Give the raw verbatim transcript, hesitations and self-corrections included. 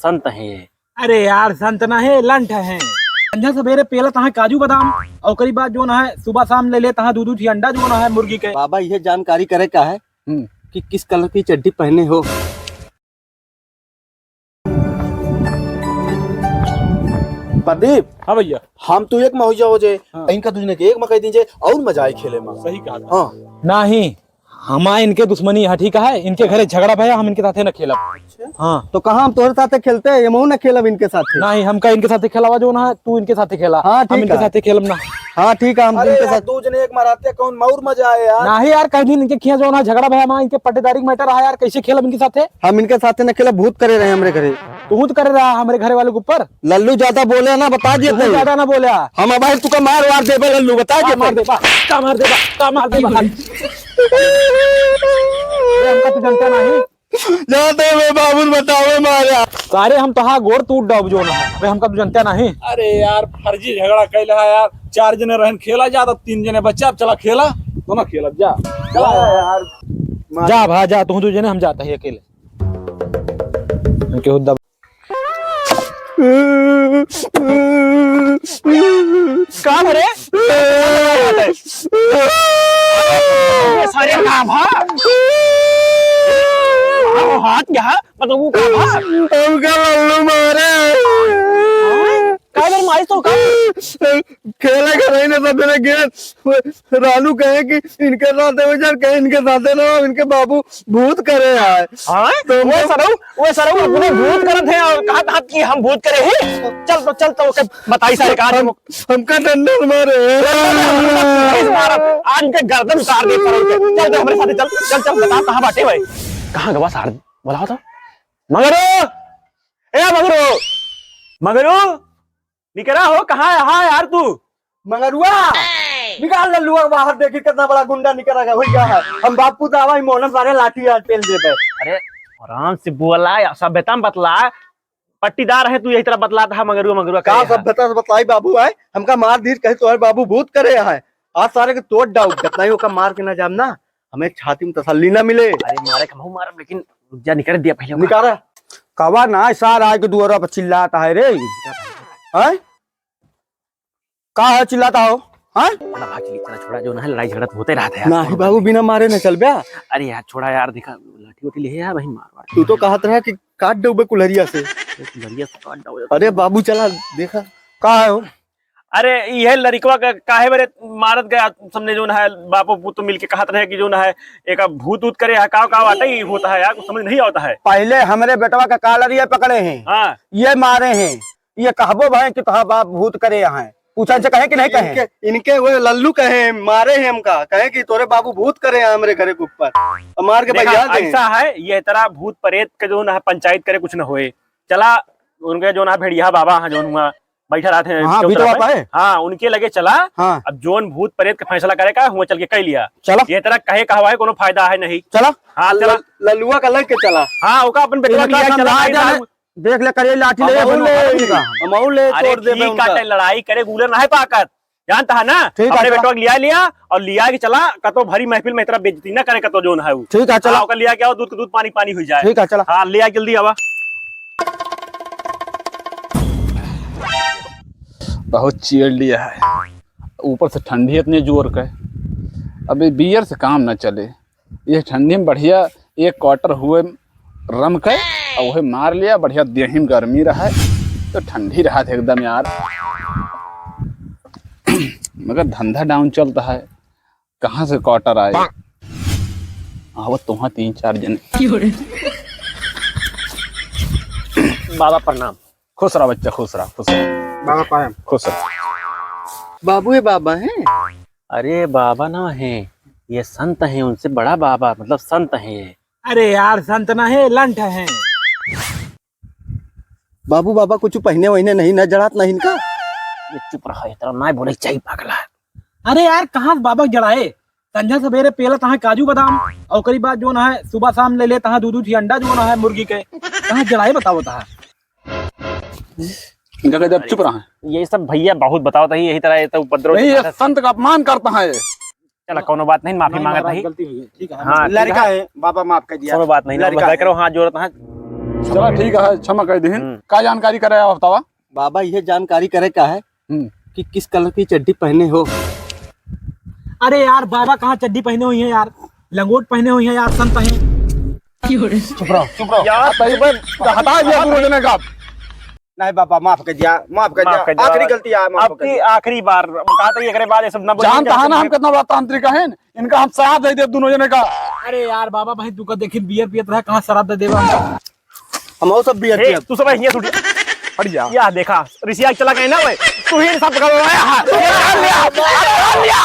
संत हैं ये। अरे यार, संत ना है, लंठ है। संझा सबेरे पेलत है काजू बादाम, और ओकरी बाद जौन है सुबह शाम ले लेत है दू दू ठी अंडा जौन है मुर्गी के। बाबा, ये जानकारी करे का है हम्म। कि किस कलर की चड्डी पहने हो? प्रदीप। हाँ भैया। हम तू एक महुइया हो जाए, हाँ। इनका दूजने के एक मकई दीजिए और मजा आए खेले में। सही कहा। हाँ। नाही, हमार इनके दुश्मनी है, ठीक है? इनके घरे झगड़ा भया, हम इनके साथे न खेलब। अच्छा। हाँ। तो कहाँ हम तोहरे साथे खेलते हैं, ये मऊ न खेलब इनके साथे। नाही, हमका इनके साथे खेलावा जौन है, तू इनके साथे खेला। हाँ, हम ठीक इनके है। साथे खेलब ना। हाँ, ठीक है, हम अरे इनके यार, साथ दू जने एक मराते कौन मौर मजा आए यार। नाही यार, कहीं दिन इनके खिया जौन है झगड़ा भया, हमार इनके पट्टेदारी के matter है यार, कैसे खेलब इनके साथे? हम इनके साथे न खेलब, भूत करे रहे हमरे घरे। तू तो करे रहा हमरे घरे वाले के ऊपर। लल्लू ज्यादा बोले ना, बता दिए तू थे। ज्यादा ना बोले। हम अब आए तुका मार वार देबे लल्लू, बता का दिए मार थे। देबा, का मार देबा, का मार देबा। अरे हमका तू जनता नाही। जाते हुए बाबू ने बतावे मारा। सारे हम तोहार गोड़ टूट डाउब जौन है। अबे हमका तू जनता नाही। अरे यार, फर्जी झगड़ा कैले है यार। चार जने रहन खेला जा, तो तीन जने बच्चा, अब चला खेला, तो ना खेला जा। चला यार। जा भा जा, तू दू जने, हम जाता है अकेले। इनके हुद्दा का भरे? ये सारे का भा? आओ, हाथ यहाँ, मतलब वो का भा? हमका लल्लू मारे। हाँ? का भर मारिस तो का? खेला कर रही ना, सब जने गेंद। रानू कहे कि इनके साथे हो जा, कहे इनके साथे ना, इनके बाबू भूत करे आए। हाँ? तो वो हम सरऊ, वो सरऊ अपने भूत करत है और कहा था कि हम भूत करे हैं। चल तो, चल तो, ओके बताई सारे कहानी। हम, हमका डंडा मारे। मारब, आज इनके गर्दन उतार दे सरऊ के। चल तो हमरे साथे चल, चल, चल, बता कहाँ बाटे भाई? कहाँ गवा सार? बुलाओ तो। मगरू! ए मगरू! मगरू! निकरा हो, कहाँ है, हाँ यार तू? मंगरुआ, निकाल लल्लुआ बाहर, देखी कितना बड़ा गुंडा निकरा गया, हो गया है। हम बापू दावा ही मोहन सारे लाठी आज पेल देबे। अरे, आराम से बोला, या सभ्यता में बतला, पट्टीदार है तू, यही तरह बतलाता है, मंगरुआ, मंगरुआ का कहे है। सभ्यता से बतलाई बाबू है, हमका मार दीस कहे तो है बाबू भूत करे है, आज सारे के तोड़ डाउ, जितना ही ओका मार के ना जाब ना, हमें छाती में तसल्ली ना मिले। अरे मारे का मुँह मारब, लेकिन रुक जा, निकर दिया पहले ओका। निकारा। कवा ना सार आए के दुआरा पर चिल्लाता है रे, हैं? का है चिल्लाता हो? हाँ? चला भाग चली, चला छोड़ा, जो ना है, लड़ाई झगड़ा तो होते रहता है। नाही बाबू, बिना मारे न चल बे। अरे यार छोड़ा यार, देखा लाठी उठी ले यार, वही मार मार। तू तो कहत रहा कि काट देबे कुल्हरिया से। कुल्हरिया से काट दो। अरे बाबू चला, देखा का है हो? अरे इहे लड़िकवा का काहे बरे मारत गया, समझे जो ना है, बापो पुत मिलके कहत रहे कि जो ना है, एक भूत ऊत करे है, का का बात है, ये होता है यार, कुछ समझ नहीं आता है। पहले हमरे बेटवा का कालरिया पकड़े हैं, हाँ। ये मारे हैं, ये कहबो भए कि तोहार बाप भूत करे हैं, पूछा इनसे कहे कि नहीं कहे? इनके, इनके वो लल्लू कहे, मारे हैं हमका, कहे कि तोरे बाबू भूत करे हैं हमरे घरे के ऊपर, और मार के देखा, बजा दे। ऐसा है, ये तरह भूत प्रेत के जो ना पंचायत करे कुछ न होए। चला, उनके जो ना भेड़िया बाबा हैं, जो हुआ बैठा रहते हैं हाँ, चौतरा बीतवा पे। पाए। हाँ, उनके लगे चला। हाँ। अब जोन भूत प्रेत के फैसला करे का, हुआ चल के कह लिया। चला। ये तरह कहे कहवाए कोनो फायदा है नहीं। चला। हाँ, चला। ल-, लल्लुआ का लग के चला। हाँ, ओका अपन बेटवा इनका लिया के चला, समझा भाई, दे, बाबू। देख ले, करे लाठी ले, हमहू अपन ले, उखाड़ देगा। हमहू ले अरे तोड़ देबे ठीक उनका। काटे, लड़ाई करे गूलर ना है पाकत, जानता है ना? ठीक है, अपने चला। बेटवा के लिया लिया और लिया के चला, कतो भरी महफिल में इतना बेइज्जती ना करे, कतो जोन है वो। ठीक है, चला। हाँ, ओकर लिया के आओ, दूध के दूध, पानी पानी हुई जाए। ठीक है, चला। हाँ, लिया जल्दी आवा। बहुत चीड़ लिया है, ऊपर से ठंडी इतने जोर का है। अबे बियर से काम ना चले। ये ठंडी में बढ़िया एक क्वार्टर हुए रम के और वही मार लिया, बढ़िया देही में गर्मी रहा है, तो ठंडी रहा था एकदम यार। मगर धंधा डाउन चलता है, कहाँ से क्वार्टर आए? आवत तो हाँ तीन चार जने। बाबा प्रणाम। खुश रहा बच्चा, खुश रहा, खुश रहा। बाबा पायम। खुश रहा। बाबू ये बाबा हैं? अरे बाबा ना हैं, ये संत हैं, उनसे बड़ा बाबा, मतलब संत हैं ये। अरे यार, संत ना है, लंठ है। बाबू, बाबा कुछ पहिने वहिने नहीं ना, जड़ात नहीं इनका? ये चुप रहा, इतना ना बोले चाहिए पागला। अरे यार, कहाँ से बाबा जड़ाए? संझा सबेरे पेलत है काजू बादाम, और ओकरी बाद जोन है सुबह शाम ले लेत है दू दू ठी अंडा जोन है मुर्गी के। कहाँ जड़ाए बतावत है? इनका कह दे, अब चुप रहा। ये सब भैया बहुत बतावत है, यही तरह ये तो उपद्रव नहीं, ये करता है। संत का अपमान करता है। चला, कोनो बात नहीं, माफी नहीं, मांगत महाराज, नहीं। गलती हो गई। ठीक है, हाँ, ठीक लड़का है। है, बाबा माफ कर दिया। कोनो बात नहीं, लड़का बधाई है। करो, हाथ जोड़त है। चला ठीक है, क्षमा कर दीहिन। हम्म। का जानकारी करे आवा बतावा? बाबा, ये जानकारी करे का है हम्म। कि किस कलर की चड्डी पहने हो? अरे यार बाबा, कहाँ चड्डी पहने हुई है यार, लंगोट पहने हुई है यार, संत हैं। चुप रहो, चुप रहो। यार, तो हटा दिया दोनों जने का। नहीं बाबा, माफ कर दिया, माफ कर माफ दिया। कर दिया आखिरी बाबा। गलती है, माफ कर आपकी दिया। आखिरी बार। कहा था एकरे बाद ये सब न बोलिए, जानता है ना हम कितना बड़ा तांत्रिक हैं, इनका हम श्राप दे दे दोनों जने का। अरे यार बाबा, भाई तू का देखी बियर पियत रहा, कहाँ श्राप दे देवा? हम और सब बियर ए, पियत। तू सब हियां से उठ। हट जा। या देखा, रिसिया चला गए ना वे। तू ही सब गलवाया है। ये कर लिया, कर लिया।